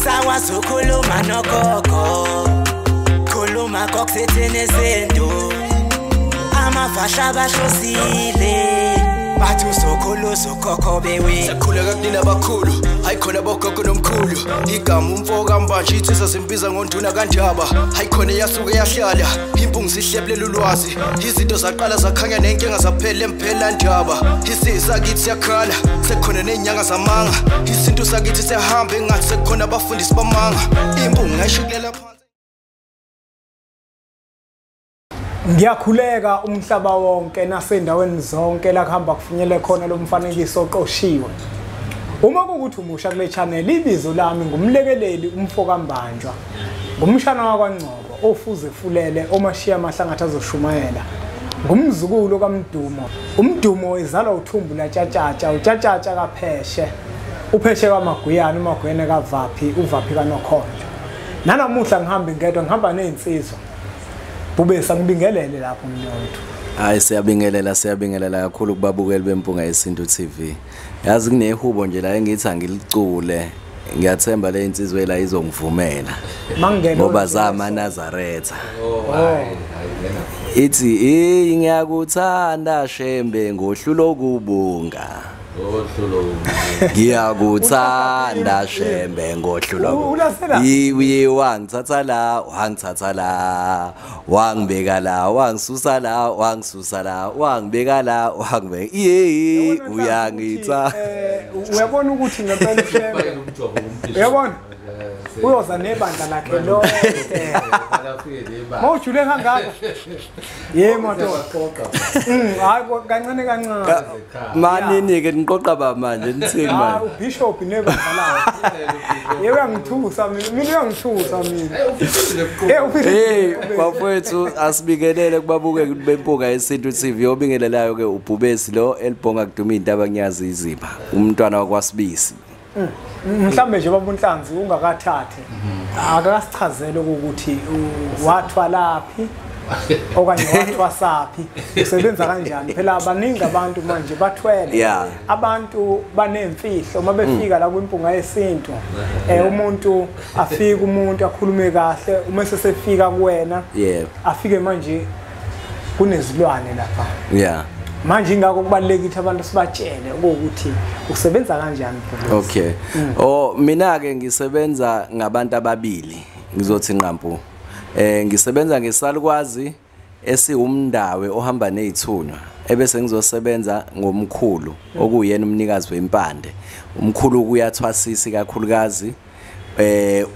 Sakwazi ukukhuluma nogogo, khuluma kokusithini izinto. Amafasha bahlosile, bathi usokhulu ukhokho bewe. Sakhuleka kunina abakhulu, hayi khona bogogo nomkhulu. Igama umfo kaMbanje insizwa simbiza ngonduna kaNdaba. Hayi khona yasuke yahlala, impungu sihlebulela ulwazi. Izinto zaqala zakhanya nenkinga zaphela emphela ndaba. Isizwe sakithi siyakhala, sekukhona nezinyanga zamanga. Isintu sakithi siyahamba engathi sekukhona abafundisi bamanga. Impungu ngayishikulela phansi. Ngiyakhuleka umhlaba wonke nasendaweni zonke la kuhamba kufinyele khona lo mfanekiso oqoshiwe. Uma kukuthi umusha kule channel, ibizo lami ngumlekeleli umfo kaMbanjwa. Ngumshana wakwaNgcobo ofuze fulele omashiya amahlangathi azoshumayela. Ngumzukulu kaMdumo. Umdumo izalwa uthumbu latshatshatsha, utshatshatsha kaPheshe. Upheshe kaMaguyana, uMaguyana kaVaphi, uVaphi kaNokhondlo. Nanamuhla ngihambe ngedwa, ngihamba nezinsizwa. Bubesa ngibingelele lapho mnewethu. Hayi siyabingelela, siyabingelela kakhulu kubabukeli beMpunga Yesintu TV. Yazi kunehubo nje la engithi angilicule. Ngiyathemba le insizwe la izongivumela. Ngoba zama Nazaretha. Ithi ngiyakuthanda Shembe ngohlulo kubunga. Ngiyakuthanda Shembe ngohlulo. Iye wangithatha la, wangithatha la, wangibeka la, wangisusa la, wangisusa la, wangibeka la, wangibeka. Iye uyangitha. Uyabona ukuthi ngempela uShembe. Uyabona? Uyoza nebandla lakhe lonke. Mawujule kangaka. Yebo madoda. Hayi kancane kancane. Manini ke niqoqa ba manje nithini manje? uBishop nebandla lakhe. Yebo uyangithusa mina, mina uyangithusa mina. Hey bafowethu asibikelele kubabuke beMpunga Yesintu TV. Obingelelayo ke uBhubesi lo elibhonga kuduma indaba ngiyazi izipha. Umntwana wakwaSibisi. Mhlambe nje baba uNhlanzi ungakathathe akasichazele ukuthi wathwalaphi okanye wathwasaphi, usebenza kanjani. Phela abaningi abantu manje bathwele, abantu banemfihlo uma befika la kwiMpunga Yesintu. Umuntu afike, umuntu akhulume kahle, uma sesefika kuwena afike manje kunezilwane lapha. Manje ingakho kubalulekile ukuthi abantu sibatshele ukuthi usebenza kanjani. Okay. Oh mina ke ngisebenza ngabantu ababili, ngizothi nqampu. Ngisebenza ngesalukwazi esiwumndawe ohamba nezithunywa, ebese ngizosebenza ngomkhulu okuyena umnikazi wempande. Umkhulu kuyathwasisa kakhulukazi.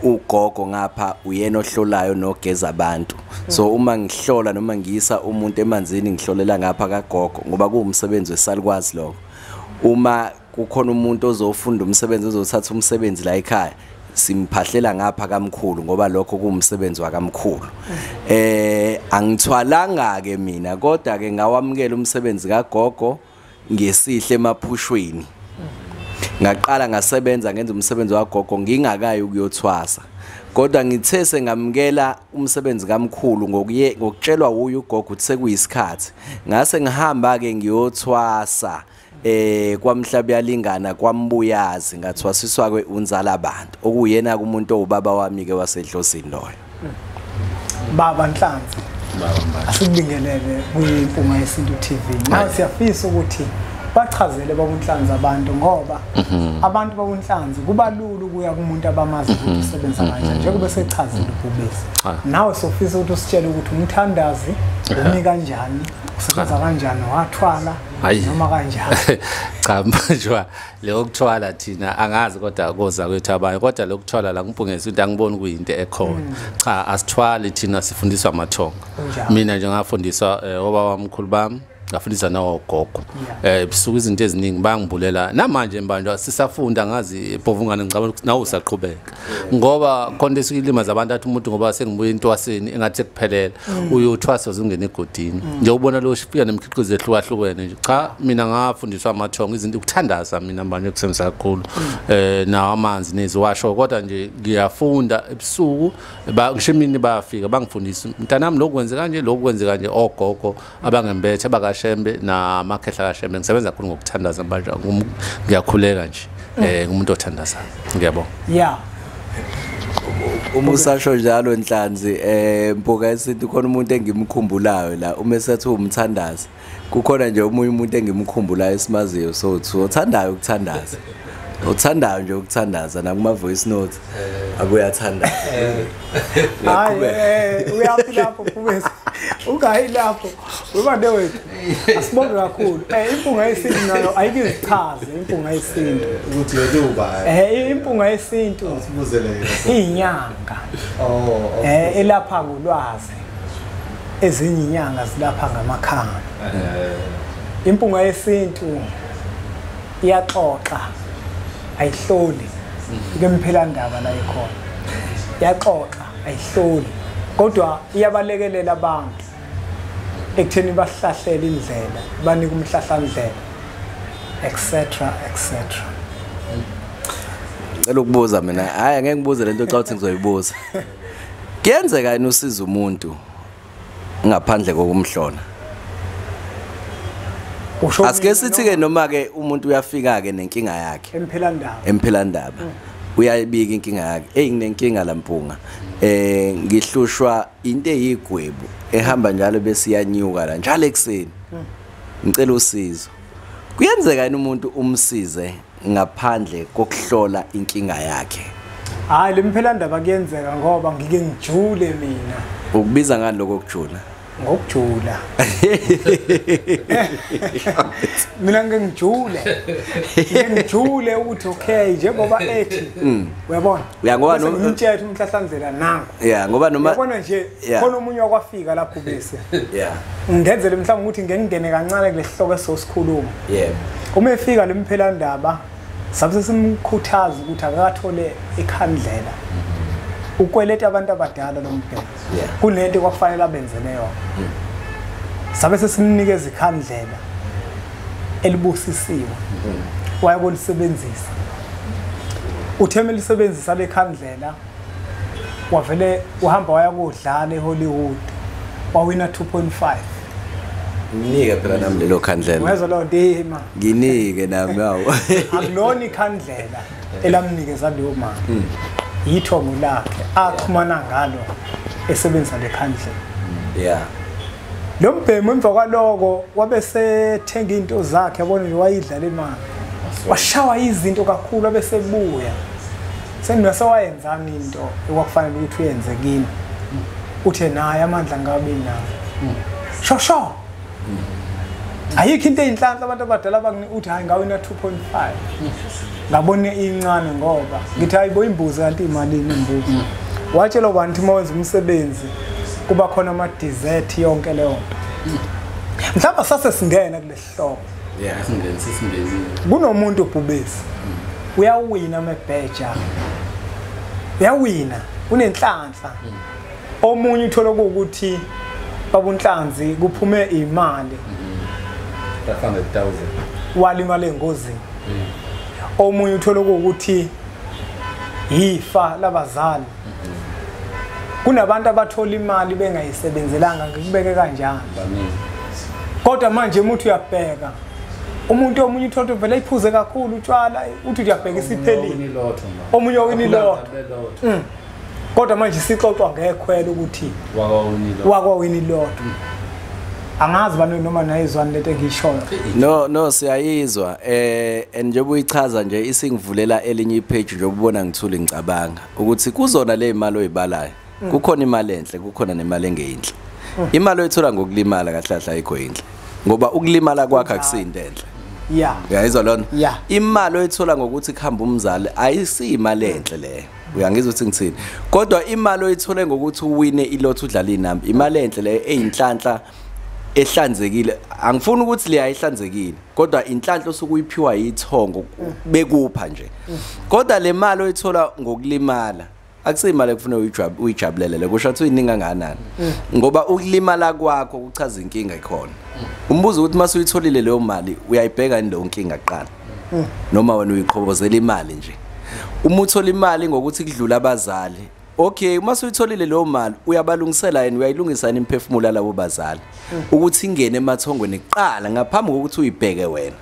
Ugogo ngapha uyena ohlolayo nogeza abantu. So uma ngihlola noma ngiyisa umuntu emanzini ngihlolela ngapha kagogo ngoba kuwumsebenzi wesalukwazi lokho. Uma kukhona umuntu ozofunda umsebenzi ozothatha umsebenzi la ekhaya simphahlela ngapha kamkhulu ngoba lokho kuwumsebenzi wakamkhulu. Angithwalanga ke mina kodwa ke ngawamukela umsebenzi kagogo ngesihle emaphushweni. Ngaqala ngasebenza ngenza umsebenzi wagogo ngingakayi ukuyothwasa. Kodwa ngithe sengamukela umsebenzi kamkhulu ngokutshelwa uyu ugogo ukuthi sekuyisikhathi. Ngase ngihamba ke ngiyothwasa kwamhlaba yalingana kwambuyazi, ngathwasiswa ke unzala abantu okuyena kumuntu owubaba wami ke wasedlozini loyo. Baba Nhlanzi, asikubingelele kwiMpunga Yesintu TV. Nawe siyafisa ukuthi bachazele babuNhlanzi abantu ngoba abantu babuNhlanzi kuba lula ukuya kumuntu abamazi ukuthi usebenza kanjani njengoba sechazile uBhubesi. Nawe sofisa ukuthi usitshele ukuthi umthandazi umi kanjani, usebenza kanjani, wathwala noma kanjani. Cha manje leyo kuthwala thina angazi kodwa koza kwethu abanye, kodwa lokuthwala la kuMpunga Yesintu angiboni kuyinto ekhona. Cha asithwali thina, sifundiswa amathonga. Mina nje ngafundiswa obaba wamkhulu bami, ngafundisa nawogogo. Ebusuku izinto eziningi bangibulela namanje mbanjwa sisafunda ngazi ebhovungane, ngicabanga ukuthi nawe usaqhubeka ngoba khona esikulimaza abantu athi umuntu ngoba sengibuye intwaseni engathi sekuphelela uyothwasa uzungena egodini nje ubona lo fika nemikhiqizo ehlukahlukene nje. Cha mina ngafundiswa amathongo izinto ukuthandaza mina mbanje kusebenzisa kakhulu nawo amanzi neziwasho, kodwa nje ngiyafunda ebusuku ngisho emini bayafika bangifundisa mntanami lokhu kwenze kanje, lokhu kwenze kanje. Ogogo abangembethe abakaShembe namakhehla kaShembe, ngisebenza kakhulu ngokuthandaza manje, ngiyakhuleka nje ngumuntu othandazayo. Ngiyabonga. Yeah. Uma usasho njalo Nhlanzi, Mpuka Yesintu, khona umuntu engimkhumbulayo la uma esethi umthandazi. Kukhona nje omunye umuntu engimkhumbulayo esimaziyo sothu othandayo ukuthandaza. Othandayo nje ukuthandaza nakuma voice notes abuye athandaza. Hayi uyaphi lapho Phumeza? Ungayi lapho. Webande wethu. Asibonge kakhulu. Impunga yesintu nayo ayikizichaze impunga yesintu. Ukuthi yena ubani? Impunga yesintu. Asibuzele yena. Inyanga. Oh. Elapha ngolwazi. Ezinye inyanga zilapha ngamakhanda. Impunga yesintu iyaxoxa. Ayihloli. Ke ndaba la ikhona. Iyaxoxa, ayihloli. Kodwa iyabalekelela abantu ekutheni bahlahlele indlela, banike umhlahlandlela, etc etc. Ngicela ukubuza mina, hayi angeke ngibuze lento xa uthi ngizoyibuza. Kuyenzeka yini usiza umuntu ngaphandle kokumhlola? Asike sithi ke noma ke umuntu uyafika ke nenkinga yakhe emphelandaba uyayibika inkinga yakhe, hey nginenkinga la Mpunga, ngihlushwa into eyigwebu ehamba njalo bese iyanyuka la njalo ekseni, ngicela usizo. Kuyenzeka yini umuntu umsize ngaphandle kokuhlola inkinga yakhe? Hayi le mphelandaba kuyenzeka ngoba ngike ngijule mina. Ukubiza ngani lokho kujula? Ngokujula. Mina ngike ngijule. Ngijule ukuthi okay njengoba ethi uyabona. Uyangoba noma ngimtshela umhlahlandlela nangu. Yeah, ngoba noma uyabona nje khona omunye wakwafika lapho bese. Yeah. Ngenzele mhlawumbe ukuthi ngengene kancane kule sihloko esosikhuluma. Yebo. Uma efika lemphelandaba sabe simkhuthaza ukuthi akakathole ikhandlela. Ukweleta abantu abadala lo mbheki. Kunento kwakufanele abenzele yona. Sabe sesimnikeza ikhandlela elibusisiwe. Wayekolisebenzisa. Utheme lisebenzisa lekhandlela wavele uhamba waya kodlala eHollywood. Wawina 2.5. Nginike phela nami lelo khandlela. Wezwa lo ndima. Nginike nami hawo. Akulona ikhandlela elamnikeza leyo mali. Yithongo lakhe axhumana ngalo esebenzisa lekhandlela. Yeah. Lo mbhemu emva kwaloko wabesethenga into zakhe, yabona nje wayidla le mali. Washawa izinto kakhulu abesebuya. Senginase wayenzani into ekwakufanele ukuthi uyenze kini. Uthe naye amandla ngabe nawo. Shosho. Ayikho into eyinhlanhla abantu abadala abangini uthi hayi ngawina 2.5. Ngabone incane ngoba ngithi hayibo imbuzi kanti imalini imbuzi. Watshela abantu uma wenza umsebenzi kuba khona ama dessert yonke leyo nto. Mhlawumbe sase singena kule sihloko. Yeah, singene sesingenile. Kunomuntu obhubesi. Uyawina amabheja. Uyawina, unenhlanhla. Omunye uthola ukuthi babunhlanzi kuphume imali. 500,000. Walimala engozini. Omunye uthola ukuthi yifa labazali. Kunabantu abathola imali bengayisebenzelanga, ngikubeke kanjani. Kodwa manje umuntu uyabheka. Umuntu omunye uthola vele iphuze kakhulu utshwala, uthi uyabheka isiphelile. Omunye owini lotho. Kodwa manje sixoxwa ngekhwela ukuthi wakwawini lotho. Angazi bani noma nayizwani lento engishoyo. No siyayizwa. And njengoba uyichaza nje isingivulela elinye ipage nje ubona ngithule ngicabanga ukuthi kuzona le imali oyibalayo. Kukhona imali enhle, kukhona nemali engeyinhle. Imali oyithola ngokulimala kahle kahle ayikho inhle. Ngoba ukulimala kwakho akusinto enhle. Yeah. Uyayizwa lona? Yeah. Imali oyithola ngokuthi kuhamba umzali ayisiyimali enhle leyo. Uyangizwa ukuthi ngithini? Kodwa imali oyithole ngokuthi uwine ilotho udlala inamba, imali enhle leyo eyinhlanhla ehlanzekile. Angifuni ukuthi le ayihlanzekile, kodwa inhlanhla osukuyiphiwa yithongo bekupha nje. Kodwa le mali oyithola ngokulimala akusiyimali ekufanele uyijabulele, kusho ukuthi uyininga kangakanani. Ngoba ukulimala kwakho kuchaza inkinga ikhona. Umbuzo ukuthi mase uyitholile leyo mali uyayibheka yini leyo nkinga kuqala, noma wena uyiqhobozela imali nje. Uma uthola imali ngokuthi kudlula abazali, okay, uma usuyitholile leyo mali uyabalungisela yini, uyayilungisa yini imphefumulo labo bazali ukuthi ingene emathongweni kuqala ngaphambi kokuthi uyibheke wena.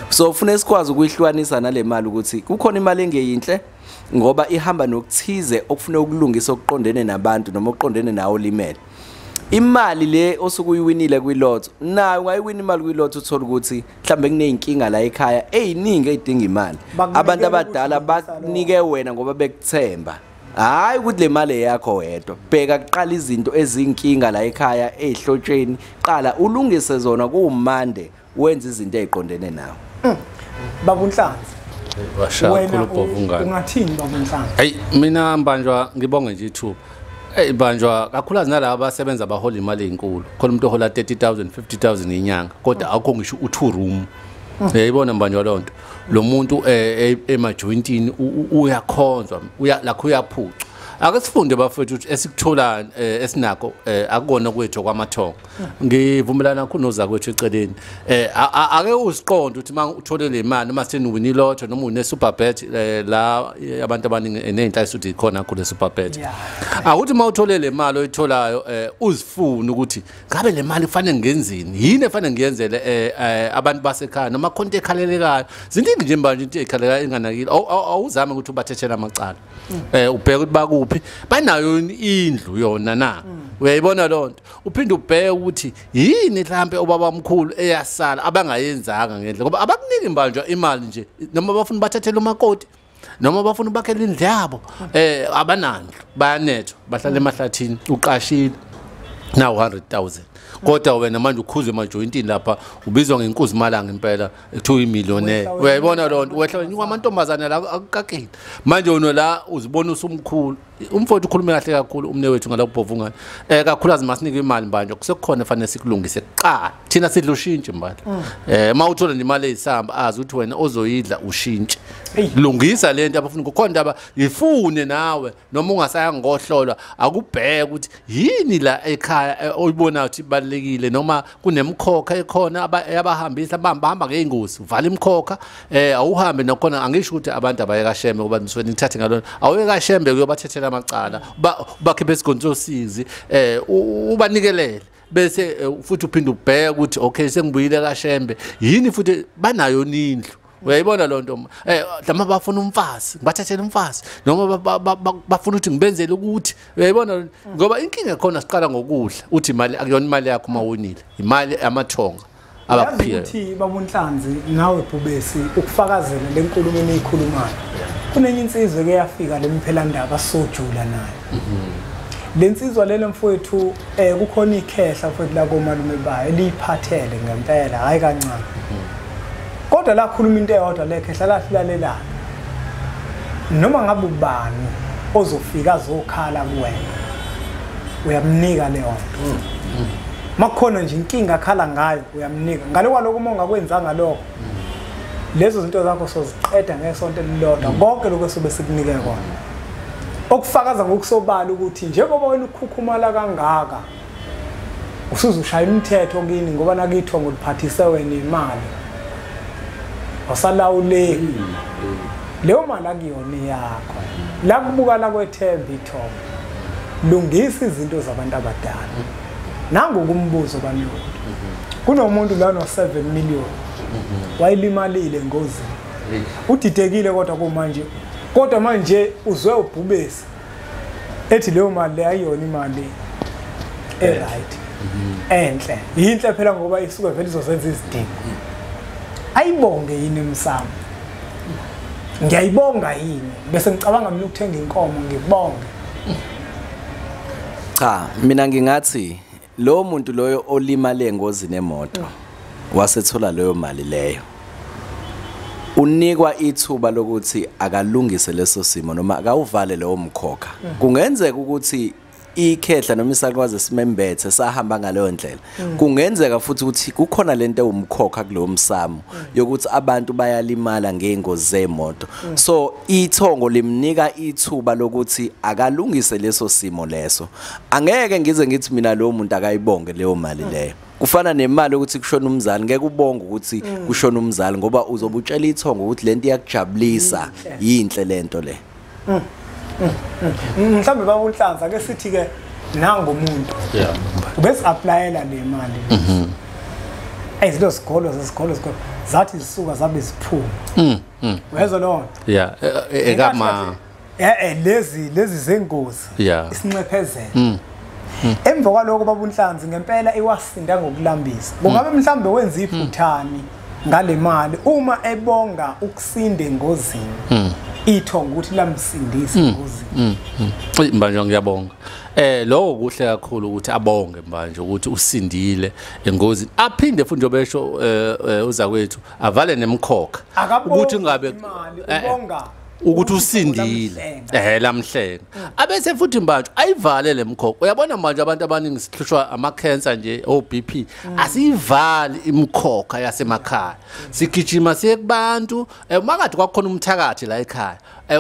So ufuna sikwazi ukuyihlukanisa nale mali ukuthi kukhona imali engeyinhle ngoba ihamba nokuthize okufuna ukulungisa okuqondene nabantu noma okuqondene nawo limele. Imali le osuke uyiwinile kwilotho, nayo ungayiwina imali kwilotho uthola ukuthi mhlambe kuneyinkinga la ekhaya eziningi ezidinga imali. Abantu abadala bakunike wena ngoba bekuthemba. Hayi ukuthi le mali yakho wedwa. Bheka kuqala izinto ezinkinga la ekhaya ezihlotsheni, qala ulungise zona kuwumande wenze izinto eziqondene nawe. Baba uNhlanzi, washaya khulu. Ungathini baba uNhlanzi? Hey, mina Mbanjwa ngibonge nje ithuba. Hey Banjwa, kakhulukazi nalabo abasebenza abahola imali ezinkulu. Khona umuntu ohola 30,000, 50,000 inyanga, kodwa akukho ngisho u2 room. Uyayibona Mbanjwa lonto. Lo muntu emajointini uyakhonzwa, lakho uyaphuca. Ake sifunde bafethu ukuthi esikuthola esinakho akukona kwethu kwamathongo. Ngivumelana kakhulu nozakwethu eceleni. Ake uziqonde ukuthi uma uthole le mali noma seniwini lotho noma une super bet la abantu abaningi nezinhla ukuthi ikhona kule super bet. Akuthi uma uthole le mali oyitholayo uzifune ukuthi ngabe le mali kufanele ngenzini? Yini efanele ngiyenzele abantu basekhaya noma khona into ekhalelekayo? Ziningi nje manje into ekhalelekayo enganakile. Awuzame ukuthi ubathethele amacala. Ubheke ukuthi baku banayo indlu yona na. Uyayibona lonto. Uphinde ubheke ukuthi yini mhlambe obaba omkhulu eyasala abangayenzanga ngendlela, ngoba abakuniki Mbanjwa imali nje noma bafuna bathathele umakoti noma bafuna ubakhele indlu yabo. Abanandlu bayanethwa, bahlala emahlathini, uqashile na 100,000 kodwa wena manje ukhuzwe emajointini lapha ubizwa ngenkuzi malanga impela kuthiwa imillionaire. Uyayibona lonto, wehla wenyuka amantombazane la akukakile. Manje wena la uzibona usumkhulu. Umfowethu ukhulume kahle kakhulu umne wethu ngala kubhovungana. Kakhulukazi masinike imali Mbanjwa, kusekukhona fanele sikulungise kuqala. Thina sidla ushintshe Mbanjwa. Uma uthola nje imali eyisamba azi ukuthi wena ozoyidla ushintshe. Lungisa lento abafuna kukhona indaba ifune nawe noma ungasaya ngohlolwa akubheke ukuthi yini la ekhaya oyibona ukuthi ibalekile noma kunemkhokha ekhona abahambisa bahamba ngeingozi uvala imkhokha awuhambe nakhona. Angisho ukuthi abantu abayekashembe ngoba nisuke nithathe ngalona awuyekashembe kuyobathethela amacala bakhiphe esigontsosizi ubanikelele bese futhi uphinde ubheke ukuthi okay sengibuyile kaShembe yini futhi banayo nindlu. Uyayibona lonto. Noma bafuna umfazi ngibathathele umfazi noma bafuna ukuthi ngibenzele ukuthi uyayibona ngoba inkinga khona siqala ngokudla uthi imali akuyona imali yakho uma wonile imali amathonga abakuphila. Ukuthi baba uNhlanzi nawe Bhubesi ukufakazela lenkulumo eniyikhulumayo. Kunenye insizwe ke yafika lemphelandaba sojula nayo. Lensizwa lelo mfowethu kukhona ikhehla mfowethu la komalume bayo eliphathele ngempela hayi kancane. Kodwa la khuluma into eyodwa lekhehla lahlalelana. Noma ngabe ubani ozofika azokhala kuwena uyamnika leyo nto. Makukhona nje inkinga akhala ngayo uyamnika. Ngale kwaloko uma ungakwenzanga lokho lezo zinto zakho soziqeda ngesonto elilodwa konke lokho sobe sikunike kona. Okufakaza ngokusobala ukuthi njengoba wena ukhukhumala kangaka usuzoshaya imithetho kini ngoba nakithwa ngoliphathise wena imali wasalawuleki. Leyo mali akuyona yakho. La kubuka la kwethemba ithombe lungisa izinto zabantu abadala. Nangu kumbuzo bami kunomuntu la no 7 million wayilimalile engozini udidekile kodwa kumanje kodwa manje uzwe uBhubesi ethi leyo mali le ayiyona imali e-right enhle yinhle phela ngoba isuke vele izozenza izidingo. Ayibonge yini emsamo? Ngiyayibonga yini? Bese ngicabanga mina ukuthenga inkomo ngibonge. Cha, mina ngingathi lo muntu loyo olimale engozini emoto wasethola leyo mali leyo unikwa ithuba lokuthi akalungise leso simo noma akawuvale leyo mkhokha. Kungenzeka ukuthi ikhehla noma isakwazi simembethe sahamba ngaleyo ndlela. Kungenzeka futhi ukuthi kukhona lento ewumkhokha kulowo msamo yokuthi abantu bayalimala ngeengozi zemoto. So ithongo limnika ithuba lokuthi akalungise leso simo leso. Angeke ngize ngithi mina lo muntu akayibonge leyo mali leyo. Kufana nemali ukuthi kushona umzali, ngeke ubonge ukuthi kushona umzali ngoba uzobe utshela ithongo ukuthi lento iyakujabulisa, yinhle lento le. Mhlambe baba uNhlanzi ake sithi ke nangu umuntu ubese applyela le mali izinto zikolo zesikolo zathi zisuka zabe ziphuma. Uyezwa leyo nto? Yeah, ekama Lezi zengozi isinxephezelo. Emva kwaloko baba uNhlanzi ngempela iwasinda ngokulambisa. Kungabe mhlambe wenza iphuthani ngale mali uma ebonga ukusinda engozini. Ithongo ukuthi lamsindisa engozini. Manje ngiyabonga. Lokho kuhle kakhulu ukuthi abonge manje ukuthi usindile engozini. Aphinde futhi njengoba esho uzakwethu avale nemkhokha ukuthi ngabe ubonga ukuthi usindile lamhlenga. Abese futhi manje ayivale lemkhokha. Uyabona manje abantu abaningi sihlushwa ama cancer nje o BP asiyivali imkhokha yasemakhaya. Sigijima siye kubantu makade kwakukhona umthakathi la ekhaya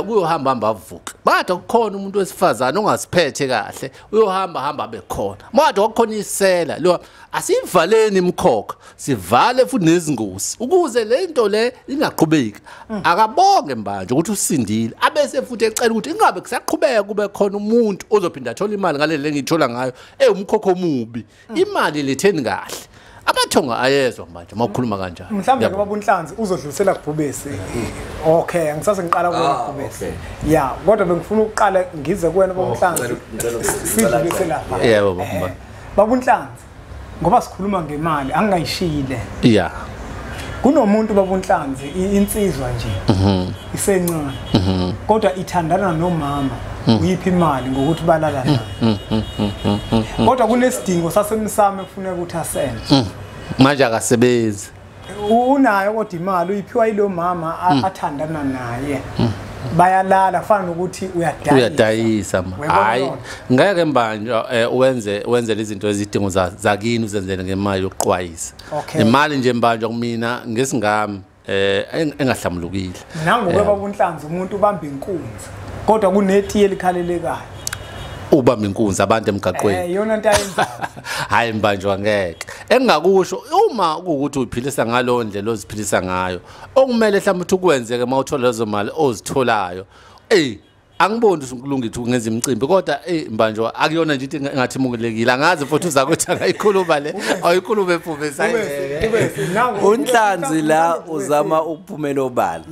uyohamba hamba avuke. Makade kukhona umuntu wesifazana ongasiphethe kahle uyohamba hamba abe khona. Makade kwakukhona isela lo asivaleni imkhokha sivale futhi nezingozi ukuze lento le ingaqhubeki. Akabonge manje ukuthi usindile abese futhi ecela ukuthi ingabe kusaqhubeka kube khona umuntu ozophinda athola imali ngalele ngiyithola ngayo umkhokho omubi. Imali letheni kahle. Amathonga ayezwa manje mawukhuluma kanjani. Mhlawumbe baba uNhlanzi uzodlulisela kuBhubesi. Okay, angisase ngiqala kuwena Bhubesi. Yeah, kodwa bengifuna ukuqala ngize kuwena baba uNhlanzi. Sidlulise lapha. Yebo baba. Baba uNhlanzi, ngoba sikhuluma ngemali angingayishiyile. Yeah. Kunomuntu baba uNhlanzi insizwa nje. Isencane. Kodwa ithandana nomama. Uyiphi imali ngokuthi balala naye. Kodwa kunesidingo sasemsamo ekufuneka ukuthi asenze. Manje akasebenzi. Unayo kodwa imali uyiphiwa yilo mama athandana naye. Bayalala kufana nokuthi uyadayisa. Uyadayisa ma. Hayi ngeke mbanje wenze izinto ezidingo zakini uzenzele ngemali yokuqwayisa. Imali nje mbanje kumina ngesingami engahlamulukile. Nangoke baba uNhlanzi umuntu ubamba inkunzi. Kodwa kunetiye elikhalelekayo. Ubamba inkunzi abantu emgaqweni. Yona into ayenzayo. Hayi mbanjwa ngeke. Engingakusho uma kuukuthi uyiphilisa ngalo ndlela oziphilisa ngayo, okumele mhlawumbe ukuthi ukwenzeke mawuthola lezo mali ozitholayo. Angiboni ukuthi ukulunga ukuthi ungenza imicimbi kodwa mbanjwa akuyona nje into engathi imukelekile. Angazi futhi uzakuthi angayikhuluma le ayikhulume ephumisa. uNhlanzi la uzama ukuphumela obala.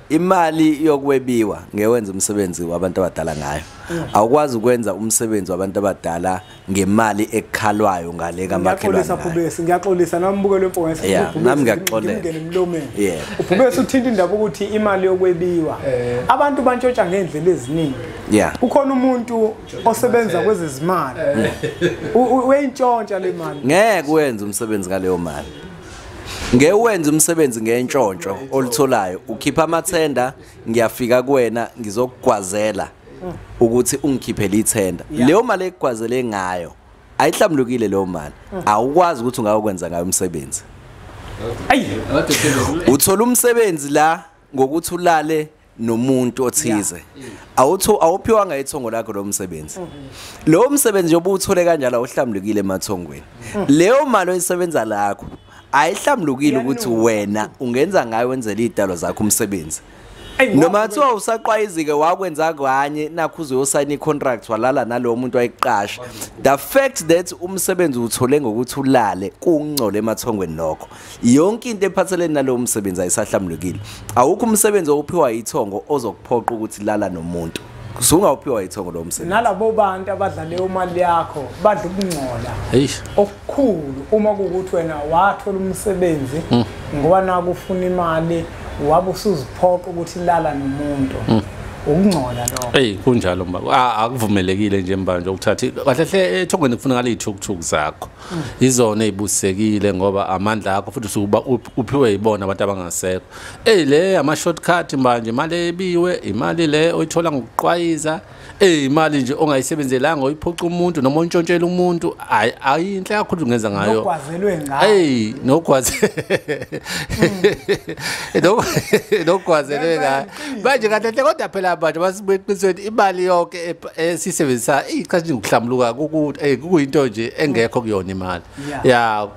Imali yokwebiwa ngewenza umsebenzi wabantu abadala ngayo. Awukwazi ukwenza umsebenzi wabantu abadala ngemali ekhalwayo ngale kamakhelwane. Ngiyaxolisa Bhubesi, ngiyaxolisa nambukelo wemfowethu. Nami ngiyaxolela. uBhubesi uthinta indaba ukuthi imali yokwebiwa. Abantu bantshontsha ngendlela eziningi. Kukhona umuntu osebenza kwezezimali. Uyintshontsha le mali. Ngeke wenze umsebenzi ngaleyo mali. Ngeke wenze umsebenzi ngentshontsho olitholayo. Ukhipha amathenda, ngiyafika kuwena ngizokugwazela ukuthi ungikhiphele ithenda. Leyo mali ekugwazele ngayo ayihlamulukile leyo mali. Awukwazi ukuthi ungakwenza ngayo umsebenzi. Uthola umsebenzi la ngokuthi ulale nomuntu othize. Awuphiwanga ithongo lakho lo msebenzi. Lo msebenzi njengoba uthole kanjalo awuhlamulukile emathongweni. Leyo mali oyisebenza lakho ayihlamulukile ukuthi wena ungenza ngayo wenzele idalo zakho umsebenzi. Noma kuthiwa usaqwayizike wakwenza kanye nakho uzoyosayina icontract walala nalowo muntu wayeqasha. The fact that umsebenzi uthole ngokuthi ulale kungcola emathongweni lokho. Yonke into ephathelene nalowo msebenzi ayisahlamulukile. Awukho umsebenzi owuphiwa ithongo ozokuphoqa ukuthi lala nomuntu. Usungawuphiwa ithongo lo msebenzi. Nalabo bantu abadla leyo mali yakho badla ukungcola. Okukhulu uma kuukuthi wena wathola umsebenzi ngoba nakufuna imali wabe usuziphoqa ukuthi lala nomuntu. Ukungcola lokho. Kunjalo mba. Akuvumelekile nje mbanje ukuthatha kahle hle ethongweni kufunakala izithukuthuku zakho. Izona ezibusekile ngoba amandla akho futhi usuba uphiwe yibona abantu abangasekho. Le ama shortcut manje imali ebiwe, imali le oyithola ngokuqwayiza, imali nje ongayisebenzelanga oyiphoqa umuntu noma ontshontshela umuntu, ayinhle kakhulu ungenza ngayo. Nogwazelwe ngayo. Nogwaze. Nogwazelwe ngayo. Manje kahle hle kodwa phela abantu basibuye imali yonke esisebenzisa ichathi ngokuhlamuluka kuyinto nje engekho kuyona imali.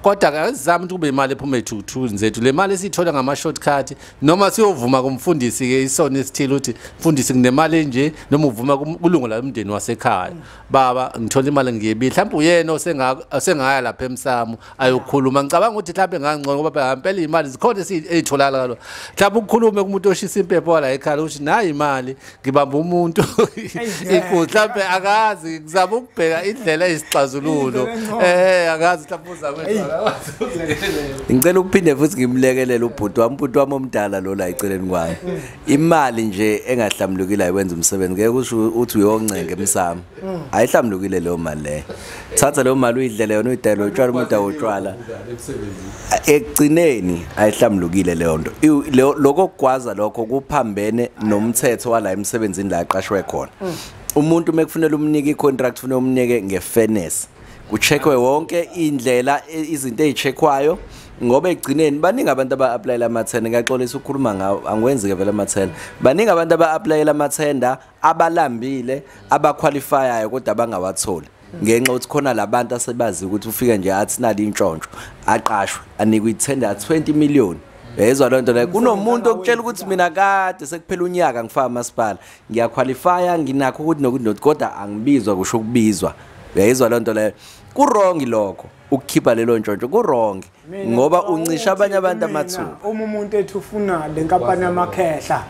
Kodwa azizama ukuthi kube imali ephuma ethuthuni zethu. Le mali esiyithola ngama shortcut noma siyovuma kumfundisi ke isona esithile ukuthi mfundisi nginemali nje noma uvuma kulungu la umndeni wasekhaya. Baba ngithola imali ngiyebile. Mhlawumbe uyena osengaya lapha emsamo ayokhuluma. Ngicabanga ukuthi mhlawumbe ngangcono ngoba ngempela imali zikhona ezitholakala. Mhlawumbe ukukhulume kumuntu oshisa impepho la ekhaya ukuthi nayi imali Ngibamba umuntu inkunzi, mhlambe akazi, ngizama ukubheka indlela eyisixazululo. Akazi mhlawumbe uzakwethu akwazi ukulekelela. Ngicela ukuphinde futhi ngimlekelele ubhuti wami, ubhuti wami omdala lo la eceleni kwami. Imali nje engahlamlukile ayiwenza umsebenzi, ngeke usho uthi uyoncenga emsamo. Ayihlamlukile leyo mali leyo. Thatha leyo mali uyidlele yona, uyidayele utshwala, umuntu awutshwala. Ekugcineni ayihlamlukile leyo nto. Lokho kugwaza lokho kuphambene nomthetho wala emsebenzini la aqashwe khona. Umuntu mekufunela umnike icontract, ufuna umnike ngefairness. Kucheckwe wonke indlela, izinto ezicheckwayo, ngoba ekugcineni baningi abantu aba-applyela amathenda. Ngiyaxolisa ukukhuluma ngawo, angiwenzi ke vele amathenda. Baningi abantu aba-applyela amathenda abalambile, abaqualifyayo kodwa abangawatholi, ngenxa ukuthi khona labantu asebazi ukuthi ufike nje athi nali intshontsho, aqashwe, anikwe ithenda 20 million. Yezwa loo nto leyo. Kunomuntu okutshela ukuthi mina kade sekuphela unyaka ngifaka amasipala, ngiyaqualifya, nginakho ukuthi nokuthi nokuthi, kodwa angibizwa kusho ukubizwa. Uyayizwa loo nto leyo. Ku-wrong lokho ukukhipha lelo ntshontsho, ku-wrong ngoba uncisha abanye abantu amathuba. Uma umuntu ethi ufuna le nkampani yamakhehla,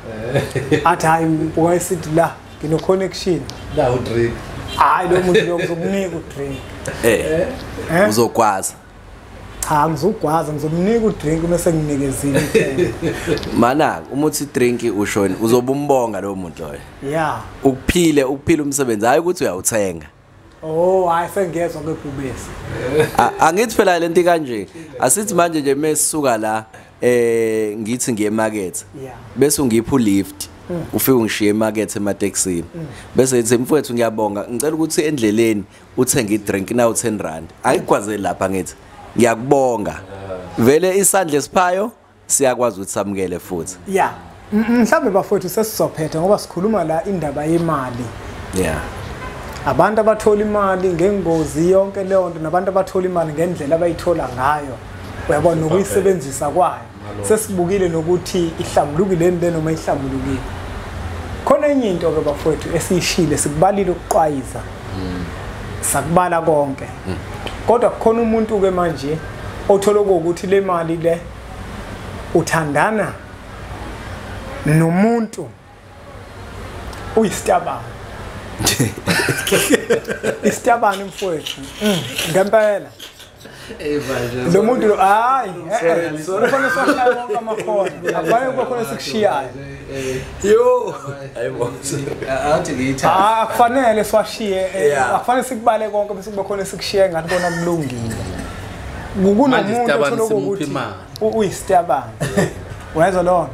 athi hayi mbuka esithi la ngino connection la udrink, hayi lo muntu lo ngizokunika udrink. Uzokwazi. Cha, ngizogwaza, ngizomnika udrink uma senginikezile ithenda. Mana uma uthi drink ushoni, uzobe umbonga lowo muntu loyo. Yeah. Ukuphile, ukuphila umsebenzi, hayi ukuthi uyawuthenga. Oh, hayi sengiyezwa kwebhubesi. Angithi phela lento kanje. Asithi manje nje mesisuka la ngithi ngiye emarket. Bese ungipha ulift. Ufike ungishiye emarket ematekisini. Bese ngithi mfowethu ngiyabonga, ngicela ukuthi endleleni uthenge idrink na 10 rand. Ayikwazeli lapha ngithi ngiyakubonga. Vele isandla esiphayo siyakwazi ukuthi samukele futhi. Yeah. Mhlambe bafowethu sesizophetha ngoba sikhuluma la indaba yemali. Yeah. Abantu abathola imali ngengozi yonke leyo nto, nabantu abathola imali ngendlela abayithola ngayo, uyabona, nokuyisebenzisa kwayo. Sesibukile nokuthi ihlambulukile le noma ihlambulukile. Khona enye into ke bafowethu esiyishile, sikubalile ukuqwayiza, sakubala konke, kodwa kukhona umuntu ke manje othola ukuthi le mali le uthandana nomuntu uyisitabane. Isitabane mfowethu ngempela. Lo muntu lo hayi kufanele siwashaye wonke amakhona, akufanele kube khona esikushiyayo. Yo, ayibo. Athi ngiyithatha. Akufanele siwashiye, akufanele sikubale konke bese kube khona esikushiyayo ngathi kona kulungile. Kunomuntu othola ukuthi uyisitabane. Uyezwa lona?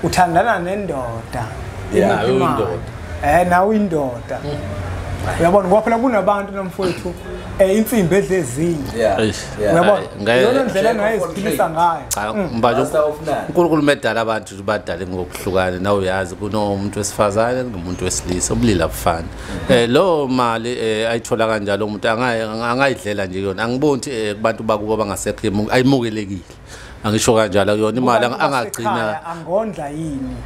Uthandana nendoda. Nawe uyindoda. Nawe indoda. Uyabona ngoba phela kunabantu namfowethu insimbi edle ezinye. Uyabona? Iyona ndlela engayiziphilisa ngayo. Cha, mbaje uNkulunkulu medala abantu badale ngokuhlukana, nawe uyazi kunomuntu wesifazane kunomuntu wesilisa, ubulili abufani. Lo mali ayithola kanjalo umuntu angayidlela nje yona. Angiboni ukuthi kubantu bakubo bangasekho ayimukelekile. Angisho kanjalo kuyona imali angagcina angondla yini.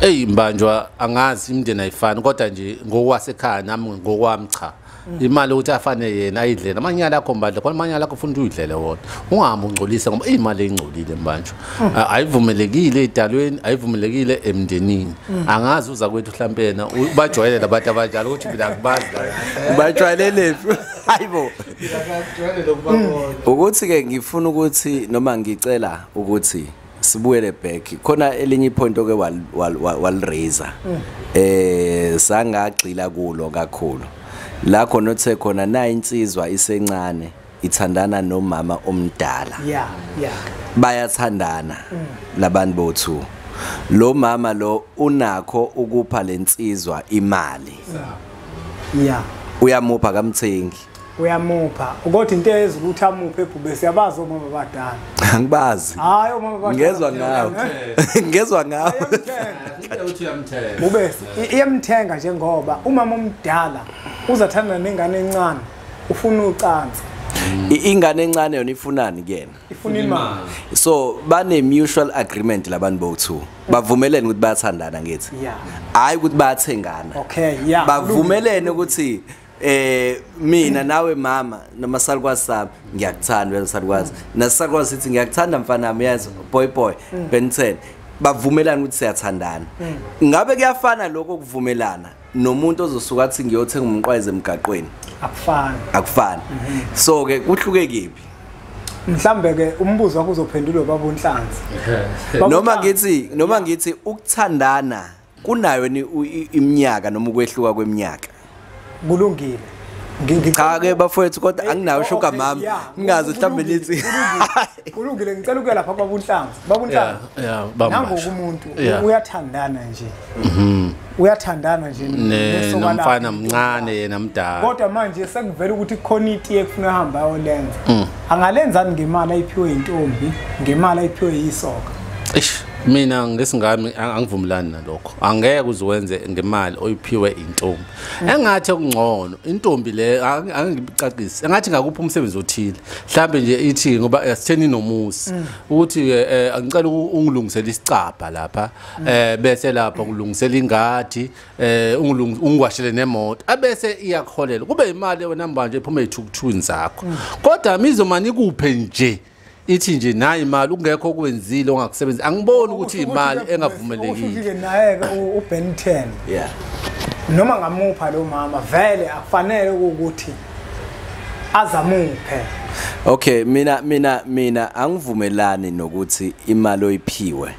Ey mbanjwa angazi imindeni ayifani, kodwa nje ngokwasekhaya nami ngokwami cha. Imali ukuthi afane yena ayidlele. Amanyala akho mbandla, khona amanyala akho ufuna uyidlele wona. Ungahambi ungcolisa ngoba imali engcolile mbanjwa. Ayivumelekile edalweni, ayivumelekile emndenini. Angazi uza kwethu mhlambe yena bajwayele labantu abanjalo ukuthi mina akubazi la. Bajwayelele. Hayibo. Ukuthi ke ngifuna ukuthi noma ngicela ukuthi sibuyele back, khona elinye ipoint oke waliraise sangagxila kulo kakhulu la khona othe khona na insizwa isencane ithandana nomama omdala. Yeah, yeah. Bayathandana labantu bo2. Lo mama lo unakho ukupha lensizwa imali. Yeah. Uyamupha kamthengi. Uyamupha. Kodwa into ezukuthi amuphe ebhubesi yabazi omama abadala. Angibazi. Hayi omama abadala. Ngezwa ngawe. Ngezwa ngawe. Uthi uyamthenga. Bhubesi iyamthenga njengoba umama omdala uzathanda nengane encane ufuna ucansi. Ingane encane yona ifunani kuyena? Ifuna imali. So bane mutual agreement labantu bo2. Bavumelene ukuthi bayathandana ngithi. Yeah. Hayi ukuthi bayathengana. Okay, yeah. Bavumelene ukuthi mina nawe mama noma salukwazi sami ngiyakuthanda wena salukwazi. Nasalukwazi sithi ngiyakuthanda mfana wami yazi boy boy Ben 10. Bavumelana ukuthi siyathandana. Ngabe kuyafana lokho kuvumelana nomuntu ozosuka athi ngiyothenga umqwayize emgaqweni? Akufani. Akufani. So ke kuhluke kephi? Mhlambe ke umbuzo wakho uzophendulwa baba uNhlanzi. Noma ngithi ukuthandana kunayo iminyaka noma ukwehluka kweminyaka. Kulungile. Cha ke bafowethu kodwa anginawo shuka mama ngingazi mhlambe lithi kulungile. Ngicela ukuya lapha baba uNhlanzi. Baba uNhlanzi. Nangoku umuntu uyathandana nje. Uyathandana nje nomfana mncane yena mdala. Kodwa manje sekuvela ukuthi kukhona itiye ekufuna ahamba ayolenza. Angalenzani ngemali ayiphiwe intombi, ngemali ayiphiwe isoka? Eish, mina ngesingami angivumelani nalokho. Angeke uziwenze ngemali oyiphiwe intombi. Engathi okungcono intombi le angibicacisi. Engathi ngakupha umsebenzi othile. Mhlambe nje ithi ngoba sitheni nomusi ukuthi angicela ungilungisele isicabha lapha bese lapha ngilungisele ingadi ungiwashele nemoto. Abese iyakholela. Kube imali wena manje iphume ezithukuthwini zakho. Kodwa mizomani ikuphe nje ithi nje nayi imali ungekho okwenzile ongakusebenzi. Angiboni ukuthi imali engavumelekile. Usho naye ke uBen 10. Yeah. Noma ngamupha lo mama vele akufanele ukuthi azamuphe. Okay, mina angivumelani nokuthi imali oyiphiwe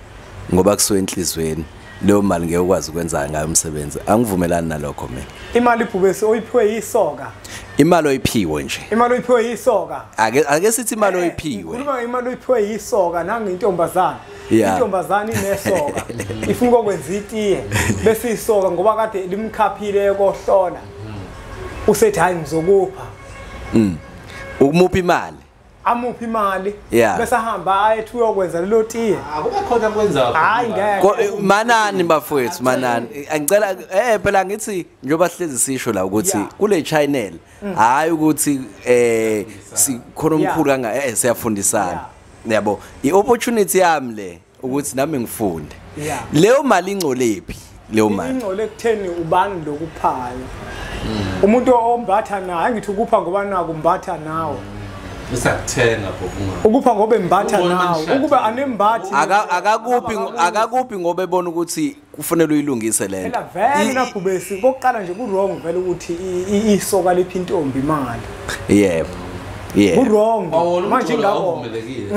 ngoba kusuka enhlizweni leyo mali ngeke ukwazi ukwenza ngayo umsebenzi. Angivumelani nalokho mina. Imali ibhubesi oyiphiwe yisoka. Imali oyiphiwe nje. Imali oyiphiwe yisoka. Ake sithi imali oyiphiwe. Khuluma imali oyiphiwe yisoka nangintombazana. Intombazana inesoka. Ifuna ukwenza itiye bese isoka ngoba kade limkhaphile kohlola. Usethi hayi ngizokupha. Ukumupha imali. Amuphi imali bese ahamba ayethi uyokwenza lelo tiye. Akube khona kwenza. Hayi ngeke. Manani bafowethu manani. Angicela phela ngithi njengoba sihlezi sisho la ukuthi kule channel hayi ukuthi sikhona omkhulu kanga siyafundisana. Yabo iopportunity yami le ukuthi nami ngifunde. Leyo mali ingcolephi? Leyo mali ingcole ekutheni ubani lokuphayo. Umuntu ombatha naye ngithi ukupha ngoba naku umbatha nawe. Usakuthenga bhobunga. Ukupha ngoba embatha nawe, ukuba anembathi. Akakuphi ngoba ebona ukuthi kufanele uyilungise lento. Phela vele nabhubesi kokuqala nje ku wrong vele ukuthi isoka liphi intombi imali. Yebo. Yebo. Ku wrong. Manje ngakho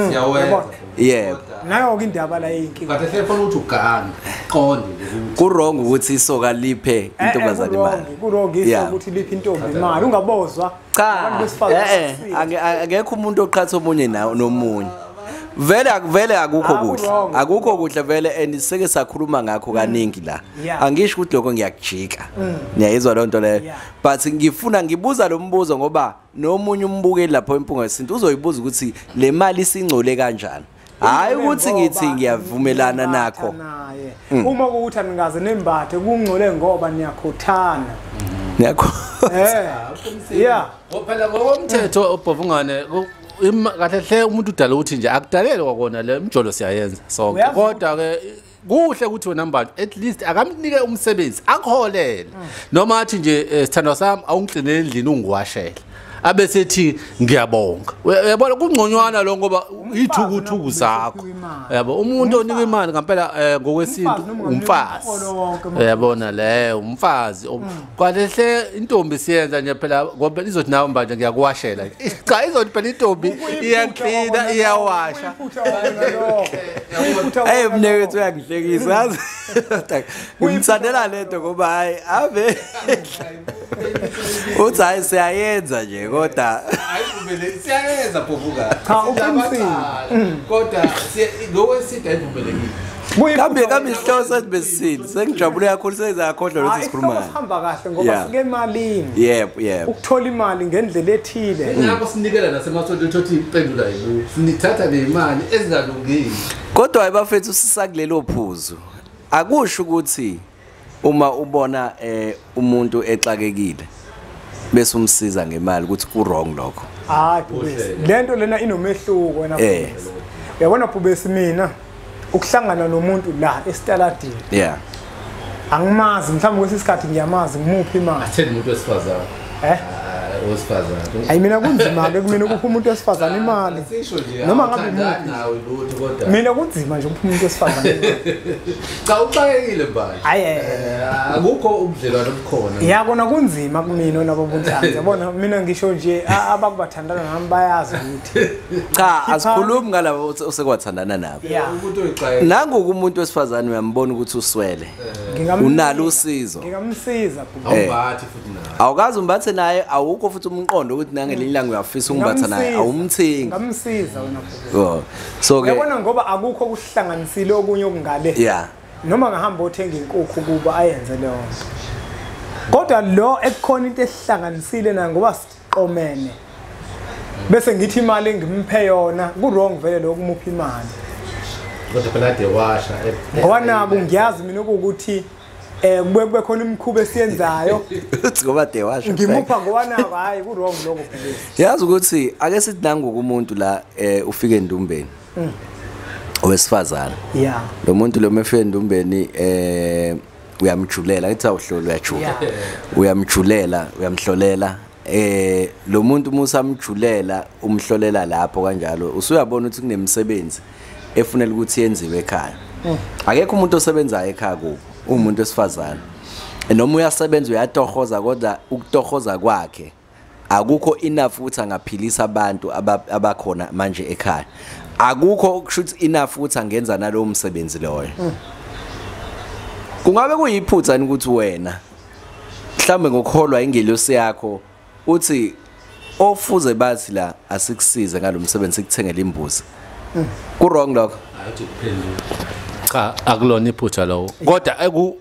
siyawenza. Yebo. Nayo ke indaba la inkinga. Kahle sefuna ukuthi ugane, qonde nje. Ku wrong ukuthi isoka liphe intombazane imali. Ku wrong isoka ukuthi liphe intombi imali, ungabozwa. Cha, akekho umuntu oqhatha omunye nomunye. Vele akukho kuhle. Akukho kuhle vele and seke sakhuluma ngakho kaningi la. Angisho ukuthi lokho ngiyakujika. Niyayizwa loo nto leyo. But ngifuna ngibuza lo mbuzo ngoba nomunye umbukeli lapho eMpunga Yesintu uzoyibuza ukuthi le mali isingcole kanjani. Hayi ukuthi ngithi ngiyavumelana nakho. Uma ukuthi aningaze nembathe kungcole ngoba niyakhothana. Niyakho. Yeah. Phela ngokomthetho obhovungane kahle hle umuntu udala ukuthi nje akudalelwa kona le mjolo siyayenza sonke. Kodwa ke kuhle ukuthi wena mbantu at least akamnike umsebenzi akuholele. Noma athi nje sithandwa sami awungigcinele endlini ungiwashele. Abesethi ngiyabonga. Uyabona kungconywana lo ngoba ithukuthuku zakho. Yabo umuntu onika imali ngempela ngokwesintu umfazi. Uyabona le umfazi. Kwalehle intombi siyenza nje phela ngoba izothi nawe manje ngiyakuwashela. Cha izothi phela intombi iyaklina iyawasha. Hey mnewethu uyangihlekisa yazi. Ngimthandela lento ngoba hayi ave. Uthi hayi siyayenza nje kodwa ayivumeleki siyayenza bhovuka. Cha uqinisile. Kodwa ngokwesintu ayivumelekile. Kambe isihloko sethu besisini sengijabule kakhulu sengizakhohlwa ukuthi sikhuluma ngani. Sihamba kahle ngoba sike emalini. Yebo yebo. Ukuthola imali ngendlela ethile. Ngakho sinikela nasemasontweni ukuthi impendulo ayibuyi. Sinithatha nemali ezingalungile. Kodwa hayi bafethu sisakulelo phuzu. Akusho ukuthi uma ubona umuntu exakekile bese umsiza ngemali ukuthi ku wrong lokho. Hayi Bhubesi, lento lena inomehluko wena Bhubesi. Uyabona Bhubesi mina ukuhlangana nomuntu la esitaladini. Yeah. Angimazi mhlawumbe kwesikhathi ngiyamazi ngimuphi imali. Atheni umuntu wesifazane. Owesifazane. Hayi mina kunzima ke kumina ukupha umuntu wesifazane imali. Asisho nje noma ngabe awuthandani nawe lutho kodwa. Mina kunzima nje ukupha umuntu wesifazane imali. Cha uxakekile manje. Hayi akukho ubudlelwano obukhona. Ya kona kunzima kumina nabo bunhlanzi. Yabona mina ngisho nje abakubathandana nami bayazi ukuthi cha asikhulumi ngalabo osekwathandana nabo. Umuntu oyixakekile. Nangu umuntu wesifazane uyambona ukuthi uswele. Unalo usizo. Ngingamsiza bhuti. Awumbathi futhi naye. Awukazi umbathe naye awukho futhi umqondo ukuthi nangelinye ilanga uyafisa ukumbatha naye awumthingi. Ngamsiza wena bhuti. Oh. So ke uyabona ngoba akukho kuhlanganisile okunye okungale. Yeah. Noma ngahamba othenga inkukhu kuba ayenze leyo nto. Kodwa lo ekukhona into ehlanganisile naye ngoba siqomene. Bese ngithi imali engimphe yona ku wrong vele lokumupha imali. Kodwa phela ade washa ngoba nabo ngiyazi mina ukuthi kube khona imikhuba esiyenzayo uthi ngoba de washa ngimupha ngoba nabo hayi ku wrong lokho phela. Yazi ukuthi ake sithi nangu umuntu la ufike endumbeni owesifazana. Yeah. Lo muntu lo mefike endumbeni uyamjulela ngithi awuhloli uyajula. Uyamjulela uyamhlolela lo muntu musamjulela umhlolela lapho kanjalo usuyabona ukuthi kunemisebenzi efunela ukuthi yenziwe ekhaya. Akekho umuntu osebenzayo ekhaya kubo umuntu wesifazana. Noma uyasebenza uyatohoza kodwa ukutohoza kwakhe akukho enough ukuthi angaphilisa abantu abakhona manje ekhaya. Akukho kushuthi enough ukuthi angenza nalowo msebenzi loyo. Kungabe kuyiphutha ukuthi wena mhlambe ngokholwa ingelosi yakho uthi ofuze bathi la asikusize ngalomsebenzi sikuthengele imbuzi. Ku wrong lokho? Athi kuphendula. Cha akulona iphutha lowo. Kodwa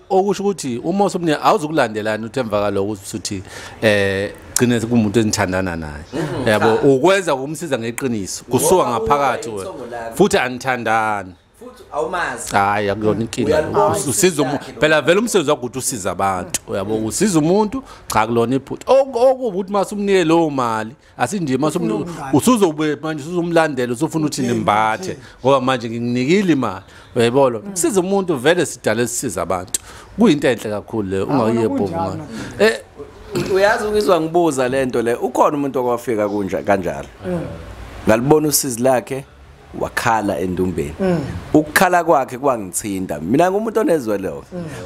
okusho ukuthi uma usumnye awuzukulandelana uthi emva kaloko usuthi gcine kumuntu enithandana naye. Yabo ukwenza ukumsiza ngeqiniso kusuka ngaphakathi wena. Futhi anithandani. Futhi awumazi. Hayi akuyona inkinga. Usiza umuntu phela vele umsebenzi wakho ukuthi usiza abantu. Uyabo usiza umuntu cha kulona iphutha. Okuwukuthi masumnike leyo mali asinje masumnike usuzobe manje usuzomlandela usufuna ukuthi nimbathe ngoba manje ngikunikile imali. Uyayibona? Siza umuntu vele sidale sisiza abantu. Kuyinto enhle kakhulu leyo ungayiye bhonga. Uyazi ukizwa ngibuza lento le ukhona umuntu okwafika kunja kanjalo. Ngalibona usizi lakhe wakhala endumbeni. Ukukhala kwakhe kwangithinta. Mina ngumuntu onezwelo.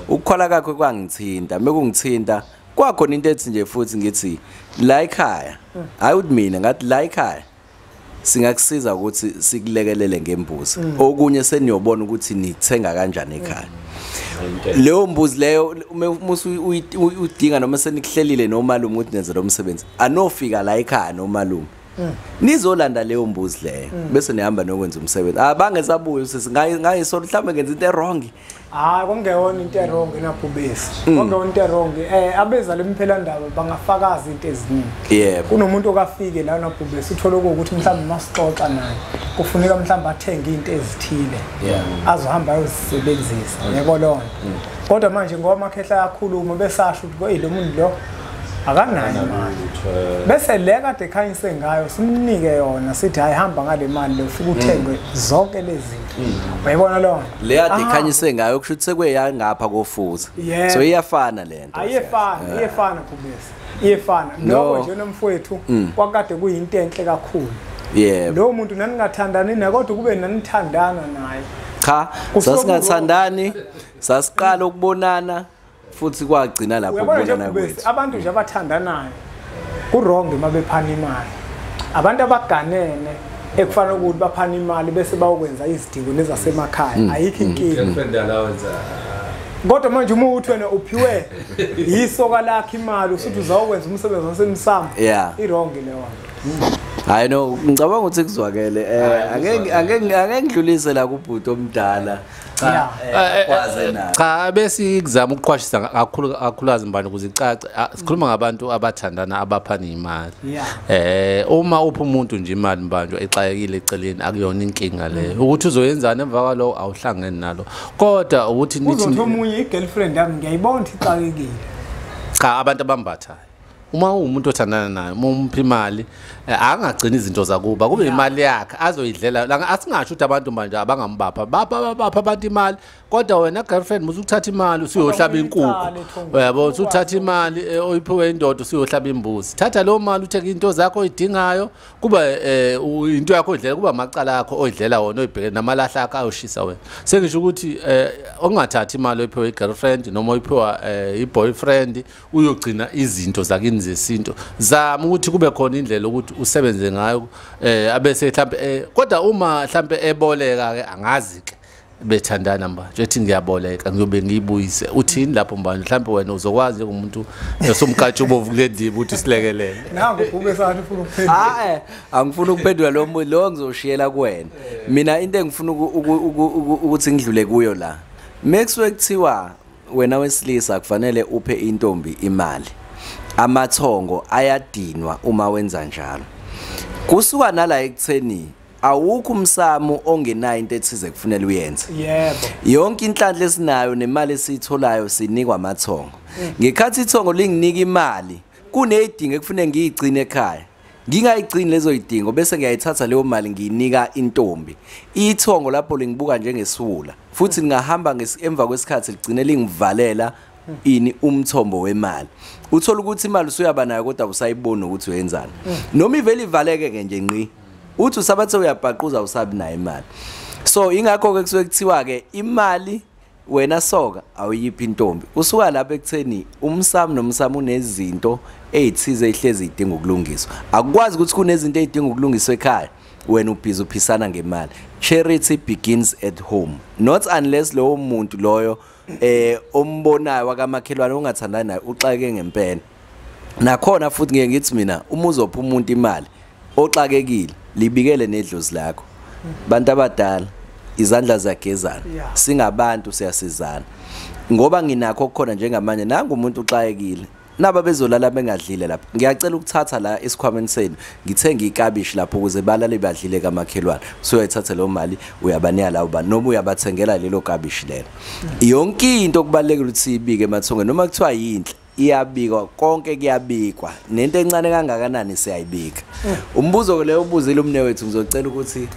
Ukukhala kwakhe kwangithinta. Mekungithinta kwakhona into ethi nje futhi ngithi la ekhaya. Hayi uthi mina ngathi la ekhaya singakusiza ukuthi sikulekelele ngembuzi. Okunye seniyobona ukuthi nithenga kanjani ekhaya. Leyo mbuzi leyo uma udinga noma senikuhlelile nomalume ukuthi nenze lo msebenzi anofika la ekhaya nomalume. Nizolanda leyo mbuzi leyo bese nihamba nokwenza umsebenzi. Abange sabuye usisi ngayisola mhlawumbe ngenza into wrong. Hayi kungeyona into wrong enabhubesi. Kungeyona into wrong. Abeza lemphela ndaba bangafakaza into eziningi. Kunomuntu okafike la nabhubesi uthola ukuthi mhlawumbe masixoxa naye kufuneka mhlawumbe athenge into ezithile. Azohamba ayozisebenzisa. Yebo lona. Kodwa manje ngoba amakhehla ayakhuluma besasho ukuthi lo muntu lo akanayo imali. Bese le kade ekhanyise ngayo simnike yona sithi hayi hamba ngale mali le ufike uthenge zonke lezi zinto. Uyayibona lona? Le kade ekhanyise ngayo kusho ukuthi sekweya ngapha kofuza. So iyafana lento. Ayifana, iyafana kubese. Iyafana. Lokho nje nomfowethu kwakade kuyinto enhle kakhulu. Yebo. Lo muntu naningathandani naye kodwa kube nanithandana naye. Cha, sasingathandani, sasiqala ukubonana. Futhi kwagcina lapho ukubonana kwethu. Abantu nje abathandanayo ku wrong mabephana imali. Abantu abaganene ekufanele ukuthi baphana imali bese bayokwenza izidingo nezasemakhaya ayikho inkinga. Girlfriend allowance. Kodwa manje uma uthi wena uphiwe yisoka lakhe imali usuthi uzawukwenza umsebenzi wasemsamo i wrong leyo nto. Hayi no ngicabanga ukuthi kuzwakele angeke ngidlulise la kubhuti omdala. Cha kwaze na. Cha bese kuzama ukuqwashisa kakhulu kakhulukazi mbani ukuze icace sikhuluma ngabantu abathandana abaphana imali. Uma upha umuntu nje imali mbanjwa exakekile eceleni akuyona inkinga leyo. Ukuthi uzoyenzana emva kwaloko awuhlangene nalo. Kodwa ukuthi nithi uzothi omunye igirlfriend yami ngiyayibona ukuthi ixakekile. Cha abantu abambathayo. Uma umuntu othandana naye uma umpha imali angagcina izinto zakuba kube imali yakhe azoyidlela. Asingasho ukuthi abantu manje abangambapha bapha abantu imali Kodwa wena girlfriend musukuthatha imali usuyohlaba inkukhu. Uyabo, usuthatha imali oyiphiwe indoda usuyohlaba imbuzi. Thatha leyo mali uthenge into zakho oyidingayo, kuba into yakho odlela, kuba amacala akho oyidlela wona oyibheke namalahla akho ayoshisa wena. Sengisho ukuthi ongathathi imali oyiphiwe i-girlfriend noma oyiphiwa i-boyfriend uyogcina izinto zakini zesintu. Zama ukuthi kube khona indlela ukuthi usebenze ngayo abese mhlambe kodwa uma mhlambe eboleka ke angazi ke bethandana manje ethi ngiyaboleka ngiyobe ngiyibuyise uthini lapho mbanje mhlambe wena uzokwazi njengomuntu esomkatsha ubovu kule ndima ukuthi silekelele. Nangu ubhube sathi ufuna ukuphendula. Angifuni ukuphendula lo muntu lo ngizoshiyela kuwena. Mina into engifuna ukuthi ngidlule kuyo la, mekusuke kuthiwa wena wesilisa kufanele uphe intombi imali, amathongo ayadinwa uma wenza njalo. Kusuka nala ekutheni awukho umsamo ongenayo into ethize kufanele uyenze. Yebo. Yonke inhlanhla esinayo nemali esiyitholayo sinikwa amathongo. Ngekhathi ithongo linginika imali, kunezidingo ekufanele ngiyigcine ekhaya. Ngingayigcini lezo zidingo bese ngiyayithatha leyo mali ngiyinika intombi. Ithongo lapho lingibuka njengesiwula futhi ngingahamba emva kwesikhathi ligcine lingivalela ini umthombo wemali. Uthola ukuthi imali usuyaba nayo kodwa usayibona ukuthi uyenzani. Noma ivele ivaleke ke nje ngqi. Uthi usabathe uyabhaquza usabi nayo imali. So ingakho ke kusuke kuthiwa ke imali wena soka awuyiphi intombi. Usuka lapha ekutheni umsamo nomsamo unezinto ezithize ehlezi idinga ukulungiswa. Akukwazi ukuthi kunezinto ezidinga ukulungiswa ekhaya wena ubhizi uphisana ngemali. Charity begins at home. Not unless lowo muntu loyo ombonayo wakamakhelwane ongathandani naye uxake ngempela. Nakhona futhi ngeke ngithi mina uma uzopha umuntu imali oxakekile libikele nedlozi lakho. Bantu abadala izandla ziyagezana, singabantu siyasizana. Ngoba nginakho okukhona njengamanje, nangu umuntu uxakekile naba bezolala bengadlile lapha, ngiyacela ukuthatha la esikhwameni senu ngithenge ikabishi lapho ukuze balale badlile kamakhelwane. So uyayithatha leyo mali uyabanika lawo bantu noma uyabathengela lelo kabishi lelo. Yonke into kubalulekile ukuthi ibike emathongeni, noma kuthiwa yinhle iyabikwa, konke kuyabikwa, nento encane kangakanani siyayibika. Umbuzo leyo ubuzile umne wethu, ngizocela ukuthi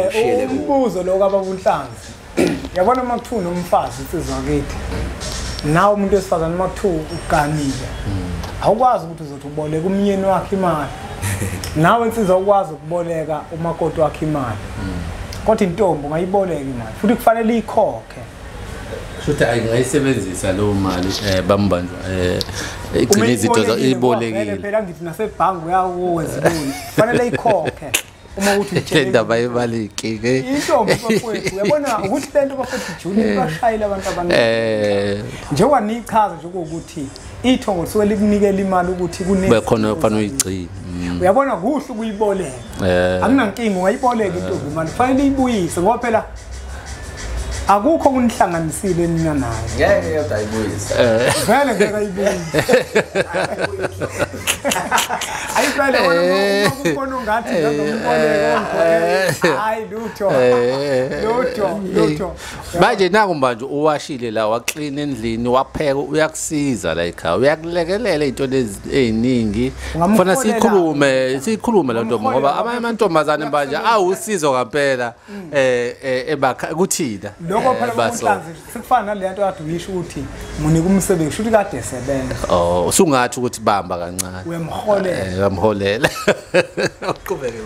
ushiyele umbuzo lo kaBaba uNhlanzi. Yabona uma kuthiwa unomfazi insizwa kithi, nawe umuntu wesifazane uma kuthiwa uganile, awukwazi ukuthi uzothi uboleka umyeni wakhe imali. Nawe insizwa ukwazi ukuboleka umakoti wakhe imali, kodwa intombi ungayiboleka imali futhi kufanele ikhokhe. Futhi ayingayisebenzisa leyo mali bambanjwa igcine izinto ibolekile. Phela ngithi nasebhangi uyawenza iboni, kufanele ikhokhe uma uthi utshele indaba yemali inkinga. Intombi bafowethu, uyabona ukuthi lento bafowethu Juni bashayile abantu abaningi. Njengoba nichaza nje ukuthi ithongo lisuke likunikela imali ukuthi kube khona ofanele uyigcine. Uyabona kuhle ukuyiboleka, akunankinga ungayiboleka intombi imali, kufanele ibuyise ngoba phela akukho kunihlanganisile nina naye. Ngeke yodwa ayibuyise. Vele ngeke ayibuyise. Ayivele wena ubona ungathi ngizomboleka hayi lutho. Lutho, lutho. Manje nangu manje uwashile la waclean endlini wapheka uyakusiza la ekhaya uyakulekelela izinto lezi eziningi. Kufanele sikhulume le nto ngoba abanye amantombazane manje awusizo ngempela ebakha kuthina. Lokho phela uNhlanzi sikufana nale nto kade uyisho ukuthi munika umsebenzi shuthi kade esebenza. Oh, usungathi ukuthi bamba kancane. Uyamholela. Uyamholela. Uqhubeke.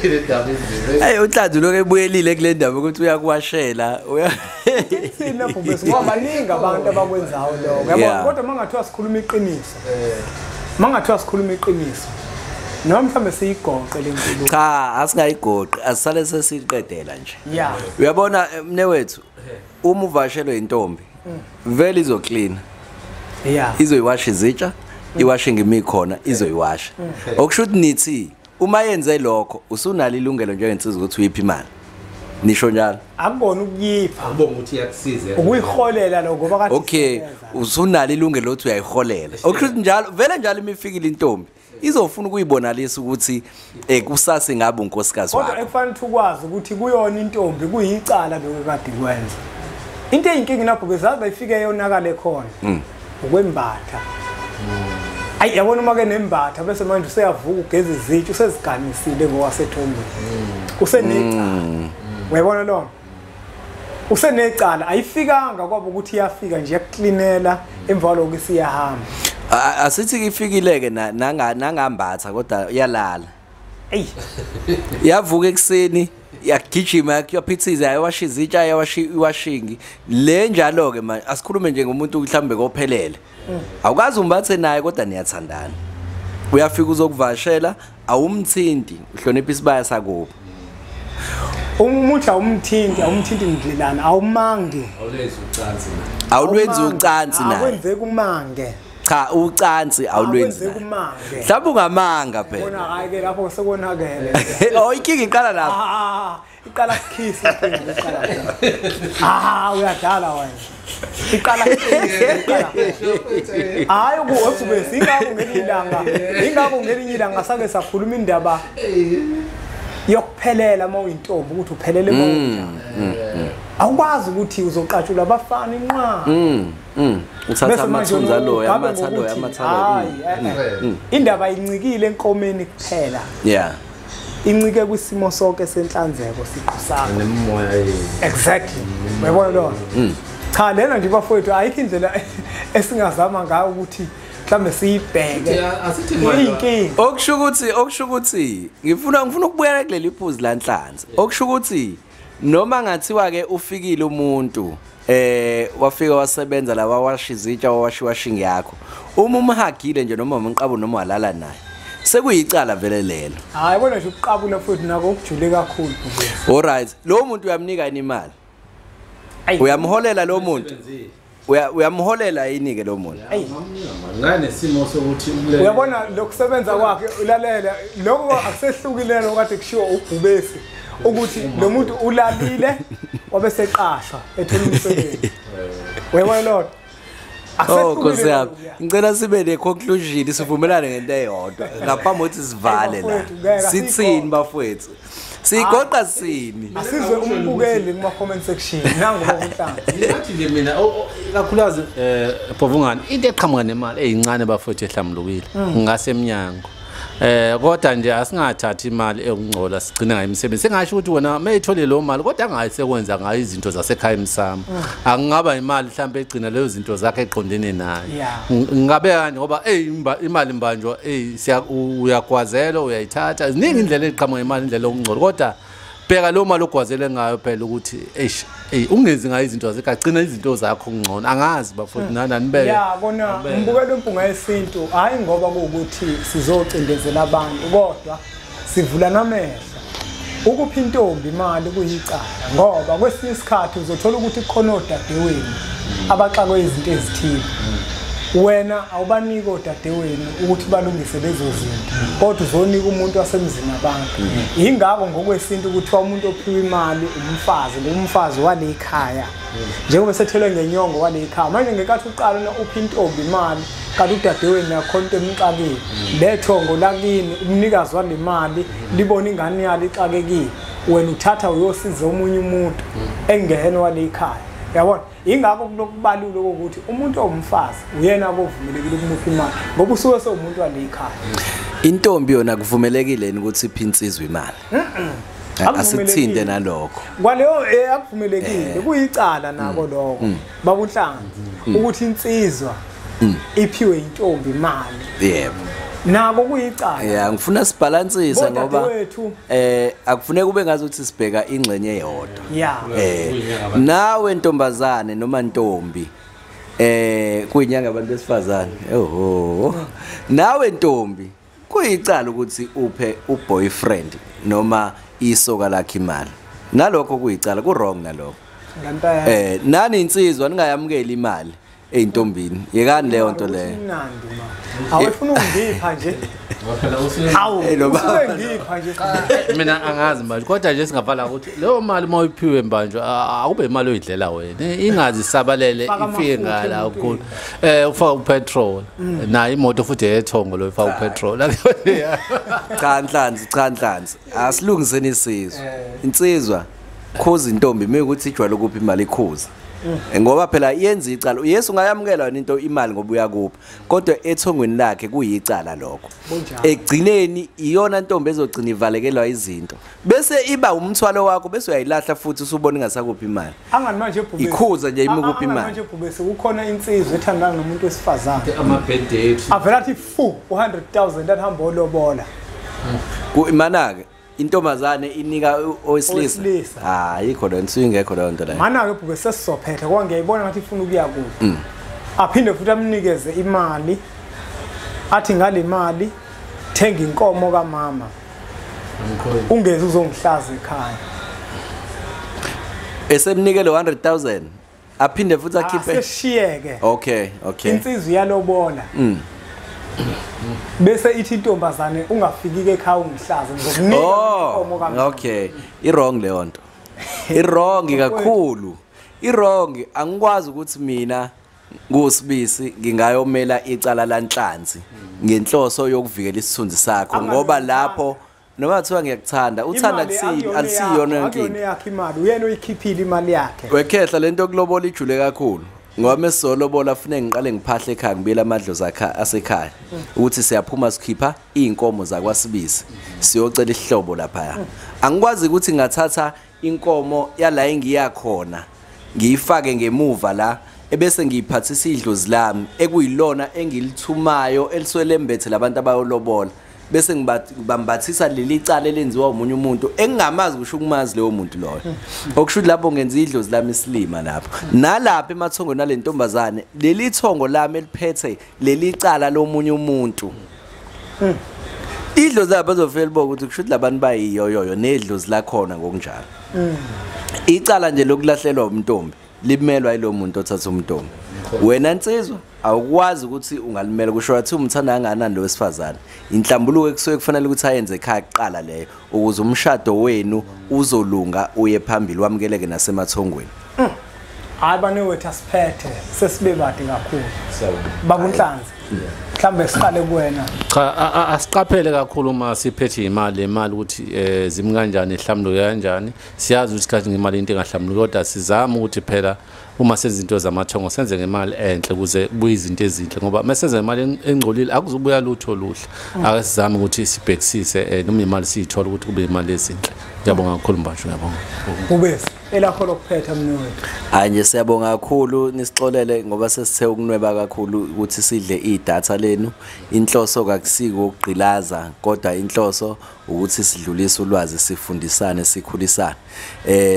Le ndaba inzima. Hey uNhlanzi lokho ebuyelile kule ndaba ukuthi uyakuwashela. Sini lapho bese ngoba baningi abantu abakwenzayo lokho. Yabo kodwa mangathiwa sikhuluma iqiniso. Mangathiwa sikhuluma iqiniso. Noma mhlambe siyigoqe lenkulumo. Cha, asingayigoqi, asisale sesiqedela nje. Yeah. Uyabona mne wethu, uma uvashelwe intombi, vele izoclean. Yeah. Izoyiwasha izitsha, iwashe ngemikhona, izoyiwasha. Okusho ukuthi nithi uma yenze lokho usunalo ilungelo njengensizwa ukuthi uyiphi imali. Nisho njalo. Akubona ukuyipha. Akubonga ukuthi iyakusiza. Ukuyiholela lokho ngoba kade. Okay, usunalo ilungelo ukuthi uyayiholela. Okusho ukuthi njalo vele njalo imifikile intombi izofuna ukuyibonalisa ukuthi kusasa ngabe unkosikazi wakho. Kodwa ekufanele ukwazi ukuthi kuyona intombi kuyicala lokho kade kwenza. Into eyinkinga lapho bezazi bayifike yonakale khona. Ukwembatha. Ayi yabona uma ke nembatha bese manje useyavuka ugeza izitsha useziganisile ngowasethombeni. Usenecala. Uyabona lo? Usenecala ayifikanga kwabo ukuthi iyafika nje yakuklinela emva lokho isiyahamba. Asithi ifikile ke nangambatha kodwa iyalala. Ey. Yavuka ekseni yagijima yaphithiza yawasha izitsha yawasha iwashingi. Le njalo ke manje asikhulume nje ngomuntu mhlambe kophelele. Awukazi umbathe naye kodwa niyathandana. Uyafika uzokuvashela awumthinti uhlonipha isibaya sakubo. Umuntu awumthinti ndlelana awumange. Awulwenzi ucansi naye. Akwenzeki umange. Cha ucansi awulwenzi. Mhlawumbe ungamanga phela. Bona hayi ke lapho sekonakele. Oh inkinga iqala lapho. Iqala kukhisa inkinga iqala. Uyadlala wena. Iqala kukhisa. Hayi ukuwebhubesi ingakho ngelinye ilanga sake sakhuluma indaba yokuphelela uma uyintombi ukuthi uphelele uma unjani. Awukwazi ukuthi uzoqatshulwa abafana inqa. Uthatha amathunzi aloya amatha. Indaba incikile enkomeni kuphela. Yeah. Incike kwisimo sonke senhlanzeko siqu sakho. Nemimoya. Exactly. Uyabona lo? Cha lena nje bafowethu ayikho indlela esingazama ngayo ukuthi mhlambe siyibheke. Asithi manje okusho ukuthi ngifuna ukubuyela kuleli phuzu la Nhlanzi. Okusho ukuthi noma ngathiwa ke ufikile umuntu wafika wasebenza la wawasha izitsha wawasha iwashing yakho, uma umhagile nje noma umqabo noma walala naye sekuyicala vele lelo. Hayi bona nje ukuqabula futhi nako ukujule kakhulu. Alright, lo muntu uyamnika yini imali? Uyamholela lo muntu? Uyamholela yini ke lo muntu? Ngane simo sokuthi uyabona lokusebenza kwakhe ulalela lokho akusehlukile lokho kade kushiwo ubhubesi ukuthi lo muntu ulalile wabeseqashwa ethola umsebenzi. Uyabona lo? Oh Nkosi yami, ngicela sibe ne conclusion sivumelane ngento eyodwa ngaphambi kokuthi sivale la. Sithini bafowethu? Sigoqa sini. Asizwe umbukeli kuma comment section nangu bokuhlanga. Ngithi nje mina kakhulukazi Bhovungane into eqhamuka nemali eyincane bafowethu ehlamulukile ngasemnyango. Kodwa nje asingathathi imali ekungcola sigcina ngayo imisebenzi. Sengasho ukuthi wena mayithole lo mali kodwa angayisekwenza ngayo izinto zasekhaya emsamo. Akungaba imali mhlawumbe egcina lezo zinto zakhe eqondene naye. Ngabe kanje ngoba imali mbanjwa uyagwazela uyayithatha. Ziningi indlela eqhamuka imali indlela okungcola kodwa bheka lo mali ogwazele ngayo phela ukuthi eish ungenzi ngayo izinto zasekhaya gcina izinto zakho ngcono. Angazi bafowethu nani nibeke. Ya kona mbukelo impunga yesintu hayi ngoba kuukuthi sizocindezela abantu kodwa sivula namehlo. Ukupha intombi imali kuyicala ngoba kwesinye isikhathi uzothola ukuthi kukhona odadewenu abaxakwe izinto ezithile. Wena awubaniki odadewenu ukuthi balungise lezo zinto kodwa uzonika umuntu wasemzini abantu. Ingakho ngokwesintu kuthiwa umuntu ophiwa imali umfazi, ngumfazi wale ekhaya njengoba sethelwe ngenyongo wale ekhaya. Manje ngenkathi uqala upha intombi imali kanti udadewenu nakhona into emxakile, lethongo lakini umnikazi wale mali libona ingane yalo ixakekile, wena uthatha uyosiza omunye umuntu engehena wale ekhaya. Yabona ingakho kulokubalula ukuthi umuntu owumfazi uyena ovumelekile ukumupha imali ngoba usuke sewumuntu wale ekhaya. Intombi yona kuvumelekile ukuthi iphe insizwa imali? Asithinte nalokho. Kwaleyo akuvumelekile kuyicala nako lokho babunhlanzi ukuthi insizwa iphiwe intombi imali. Yebo. Nako kuyicala. Yeah, ngifuna sibalansise ngoba akufuneki kube ngazi ukuthi sibheka ingxenye eyodwa. Yeah. Nawe ntombazane noma ntombi kuyinyanga abantu besifazane. Oho. Nawe ntombi kuyicala ukuthi uphe uboyfriend noma isoka lakhe imali. Nalokho kuyicala, ku wrong nalokho. Ngempela. Nani insizwa ningayamukeli imali eyintombini. Yekani leyo nto leyo. Awufuna ukungipha nje. Hawu, ungipha nje. Mina angazi manje kodwa nje singavala ukuthi leyo mali mawuyiphiwe mbanjwa akube imali oyidlela wena. Ingazi sabalele ifike ngala ukukhulu. Ufaka upetrol. Nayo imoto futhi yethongo lo ifaka upetrol. Cha Nhlanzi, cha Nhlanzi. Asilungiseni isizwe. Insizwa khuza intombi mekuthi ijwayele ukuphi imali ikhuza. Ngoba phela yenza icala. Yesu ungayamukela wena into imali ngoba uyakupha, kodwa ethongweni lakhe kuyicala lokho. Egcineni iyona ntombi ezogcina ivalekelwa izinto, bese iba umthwalo wakho, bese uyayilahla futhi usubona ingasakuphi imali. Angani manje Bhubesi, ikhuza nje imukuphi imali. Manje Bhubesi kukhona insizwa ethandana nomuntu wesifazane, ama-birthday avela athi fu 100,000 athamba olobola. Imana-ke intombazane inika owesilisa. Hayi ikho lento, ingekho leyo nto leyo. Mana-ke Bhubesi sesizophetha ngoba ngiyayibona ngathi ifuna ukuya kude. Aphinde futhi amnikeze imali, athi ngale mali thenga inkomo kamama, ungeze uzongihlaza ekhaya. Esemnikele 100,000 aphinde futhi akhiphe, aseshiyeke. Okay, okay. Insizwa iyalobola. Bese ithi intombazane ungafiki ke ekhaya ungihlaze, ngizokunika inkomo kamama. Okay, i-wrong leyo nto. I-wrong kakhulu. I-wrong. Angikwazi ukuthi mina nguSibisi ngingayomela icala lanhlanzi ngenhloso yokuvikela isithunzi sakho, ngoba lapho noma kuthiwa ngiyakuthanda, uthanda alisiyona yonke into. Yakhe imali uyena uyikhiphile imali yakhe. Wekhehla lento yokulobola ijule kakhulu, ngoba mesizolobola kufanele ngiqale ngiphahle ekhaya, ngibuyele amadlozi asekhaya ukuthi siyaphuma sikhipha iy'nkomo zakwaSibisi siyocela isihlobo laphaya. Angikwazi ukuthi ngathatha inkomo yala engiyakhona ngiyifake ngemuva la, ebese ngiyiphathisa idlozi lami ekuyilona engilithumayo eliswele embethe labantu abayolobola, bese ngibambathisa leli cala elenziwa umunye umuntu engingamazi kusho ukumazi leyo muntu loyo. Okusho ukuthi lapho ngenza idlozi lami isilima lapho. Nalapha emathongweni nale ntombazane, leli thongo lami eliphethe leli cala lomunye umuntu. Idlozi lapho bazofela liboka ukuthi kusho ukuthi labantu bayiyoyoyo nedlozi lakhona ngokunjalo. Icala nje lokulahlelwa umntombi limelwa yilo muntu othatha umntombi. Wena nsizwa awukwazi ukuthi ungalimela, kusho wathi umthanda kangakanani lo wesifazane. Inhlambuluko ekusuke kufanele ukuthi ayenze ekhaya kuqala leyo, ukuze umshado wenu uzolunga uye phambili wamukeleke nasemathongweni. Hayi banewethu asiphethe sesibe bade kakhulu. Baba uNhlanzi, mhlambe siqale kuwena. Cha, asiqaphele kakhulu uma siphethe imali, imali ukuthi zimi kanjani, ihlambuluke kanjani. Siyazi ukuthi kathi ngemali into engahlambuluki, kodwa sizama ukuthi phela uma senza izinto zamathongo senze ngemali enhle ukuze kubuye izinto ezinhle, ngoba uma senze ngemali engcolile akuzubuya lutho oluhle. Ake sizame ukuthi sibhekisise noma imali siyithola ukuthi kube imali ezinhle. Ngiyabonga kakhulu Mbanjwa, ngiyabonga. Bhubesi, elakho lokuphetha mnewethu. Hayi nje siyabonga kakhulu, nisixolele ngoba sesithe ukunweba kakhulu ukuthi sidle idatha lenu. Inhloso kakusiko ukugqilaza, kodwa inhloso ukuthi sidlulise ulwazi, sifundisane, sikhulisane.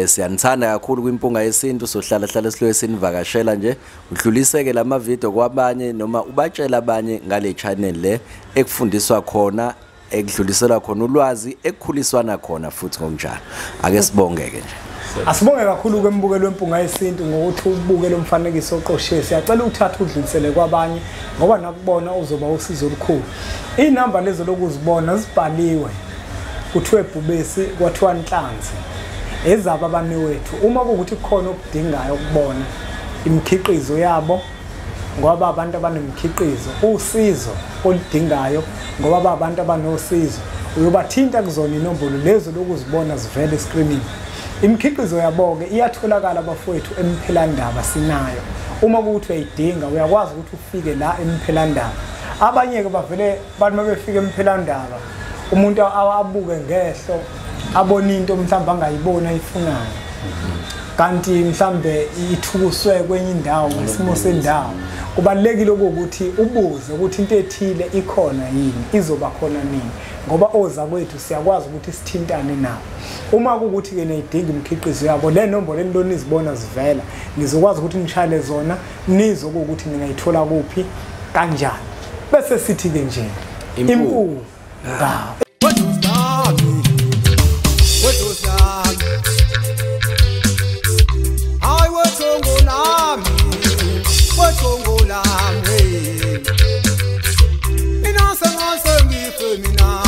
Siyanithanda kakhulu kwiMpunga Yesintu, sohlala hlala siloye sinivakashela nje. Udluliseke lama video kwabanye noma ubatshela abanye ngale channel le ekufundiswa khona, ekudluliselwa khona ulwazi, ekukhuliswana khona futhi ngokunjalo. Ake sibongeke nje. Asibonge kakhulu kwembukelo weMpunga Yesintu ngokuthi ubuke lo mfanekiso oqoshiwe. Siyacela uthathe udlulisele kwabanye ngoba nakubona uzoba usizo olukhulu. Inamba lezo lokuzibona zibhaliwe, kuthiwe Bhubesi, kwathiwa Nhlanzi, ezabo abanewethu. Uma kuwukuthi kukhona okudingayo ukubona imikhiqizo yabo, ngoba abantu abanemikhiqizo, usizo oludingayo ngoba abantu abanosizo, uyobathinta kuzona inombolo lezo lokuzibona zivele escreenini. Imikhiqizo yabo-ke iyatholakala bafowethu eMphelandaba, sinayo. Uma kuwukuthi uyayidinga uyakwazi ukuthi ufike la eMphelandaba. Abanye-ke bavele bathi uma befika eMphelandaba umuntu abuke ngehlo abone into mhlawumbe angayiboni ayifunayo, kanti mhlambe ithukuswe kwenye indawo ngesimo sendawo. Kubalulekile ukuthi ubuze ukuthi into ethile ikhona yini, izoba khona nini, ngoba oza kwethu siyakwazi ukuthi sithintane nabo. Uma kuwukuthi ke niyidinga imikhiqizo yabo, le nombolo eniloni izibona zivela, nizokwazi ukuthi nishayele zona, nizwe ukuthi ningayithola kuphi kanjani. Bese sithi ke nje impunga. Mina